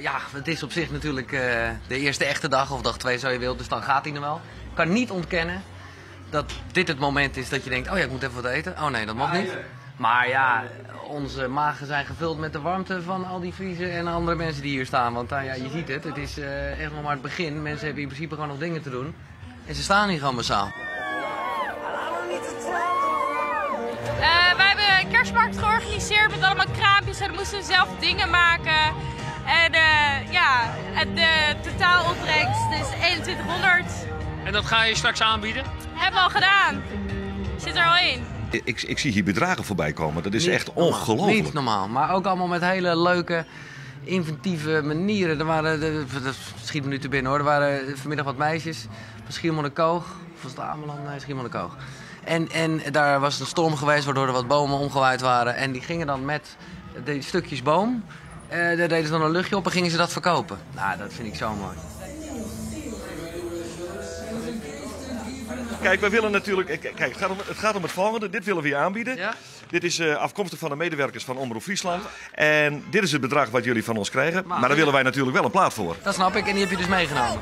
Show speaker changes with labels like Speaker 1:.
Speaker 1: Ja, het is op zich natuurlijk de eerste echte dag, of dag 2 zo je wilt, dus dan gaat hij nog wel. Ik kan niet ontkennen dat dit het moment is dat je denkt, oh ja, ik moet even wat eten. Oh nee, dat mag niet. Maar ja, onze magen zijn gevuld met de warmte van al die Friezen en andere mensen die hier staan. Want nou ja, je ziet het, het is echt nog maar het begin. Mensen hebben in principe gewoon nog dingen te doen. En ze staan hier gewoon massaal.
Speaker 2: Wij hebben een kerstmarkt georganiseerd met allemaal kraampjes en we moesten zelf dingen maken. En ja, de totaalopbrengst is 2100.
Speaker 3: En dat ga je straks aanbieden?
Speaker 2: Hebben we al gedaan. Zit er al in.
Speaker 4: Ik zie hier bedragen voorbij komen. Dat is
Speaker 1: Niet
Speaker 4: echt
Speaker 1: normaal.
Speaker 4: ongelooflijk.
Speaker 1: Niet normaal, maar ook allemaal met hele leuke, inventieve manieren. Er waren, de, dat schiet me nu te binnen hoor, er waren vanmiddag wat meisjes van Schiermonnikoog. Of was het Ameland? Nee, Schiermonnikoog. En daar was een storm geweest waardoor er wat bomen omgewaaid waren. En die gingen dan met de stukjes boom, daar deden ze dan een luchtje op en gingen ze dat verkopen. Nou, dat vind ik zo mooi.
Speaker 4: Kijk, wij willen natuurlijk... Kijk, het gaat om het volgende. Dit willen we je aanbieden.
Speaker 1: Ja?
Speaker 4: Dit is afkomstig van de medewerkers van Omroep Friesland. En dit is het bedrag wat jullie van ons krijgen.
Speaker 1: Maar
Speaker 4: Maar daar willen wij natuurlijk wel een plaat voor.
Speaker 1: Dat snap ik en die heb je dus meegenomen.